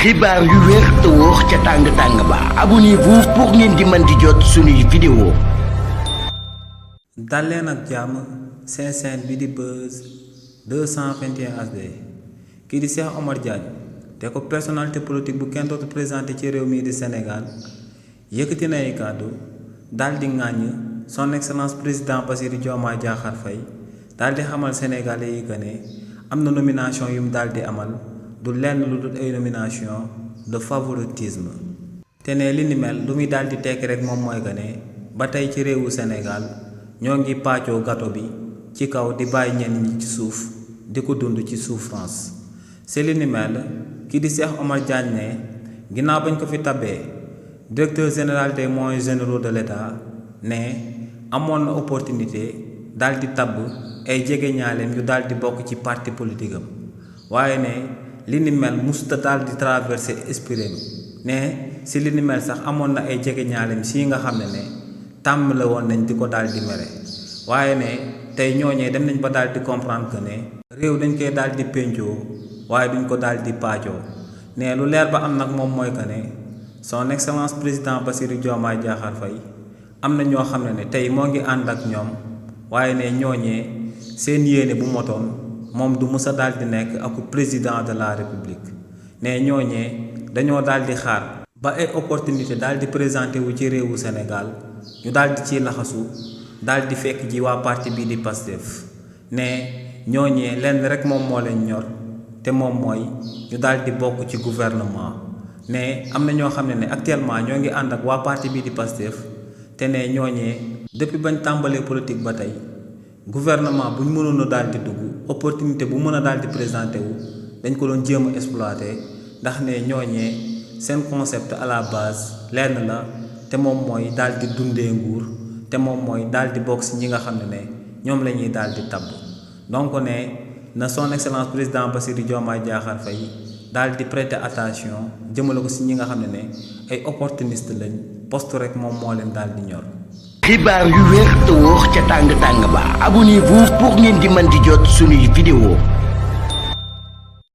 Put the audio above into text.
xibaar yu wér te wóor ca tàng ba abonnez-vous pour ngeen di mën di jot suñuy vidéo. dal leen ak jàmm seen chaîne bi di Buzz 221 HD kii di Cheikh Omar Diagne te ko personnalité politique bu kenn dootu présenté ci réew mii di Sénégal yëkkati na ay kàddu daal di ŋàññ son excellence président Bassirou Diomaye Diakhar Faye daal di xamal sénégalais yi que ne am na nomination yu mu daal di amal du lenn lu dul ay nomination de favoritisme te ne li ni mel lu muy daal di tekki rek moom mooy que ne ba tey ci réewu Sénégal ñoo ngi pàccoo gato bi ci kaw di bàyyi ñenn ñi ci suuf di ko dund ci souffrance c'est li ni mel kii di Cheikh Omar Diagne ne ginnaaw bañ ko fi tabee directeur général des moyens généraux de l'État ne amoon na opportunité daal di tabb ay jege ñaaleem yu daal di bokk ci parti politique am waaye ne li ni mel musta daal di traversé esprit ne si li ni mel sax amoon na ay jege ñaaleem si nga xam ne tàmm la woon nañ di ko daal di mere waaye ne tey ñooñee dem nañ ba daal di comprendre que ne réew dañ koy daal di péncoo waaye duñ ko daal di paacoo ne lu leer ba am nag moom mooy que ne son excellence président Bassirou Diomaye Diakhar Faye am na ñoo xam ne tey moo ngi ànd ak ñoom waaye ne ñooñee seen yéene bu motoon moom du mës a daal di nekk ak président de la république ne ñooñee dañoo daal di xaar ba ay opportunité daal di présenté wu ci réewu Sénégal ñu daal di ciy laxasu daal di fekk ji waa parti bii di Pastef ne ñooñee lenn rek moom moo leen ñor te moom mooy ñu daal di bokk ci gouvernement ne am na ñoo xam ne actuellement ñoo ngi ànd ak waa parti bii di Pastef te ne ñooñee depuis bañ tàmbalee politique ba tey gouvernement buñ mënoon a daal di dugg opportunité bu mën a daal di présenté wu dañ ko doon jéem a exploité ndax ne ñooñee seen concept à la base lenn la te moom mooy daal di dundee nguur te moom mooy daal di bokk si ñi nga xam ne ñoom la ñuy daal di tabb donc ne na son excellence président Bassirou Diomaye Diakhar Faye daal di prêter attention jëmale ko si ñi nga xam ne ay opportuniste lañ poste rek moom moo leen daal di ñor. xibaar yu wér te wóor ca tàng ba abonnez-vous pour ngeen di mën di jot suñuy vidéo.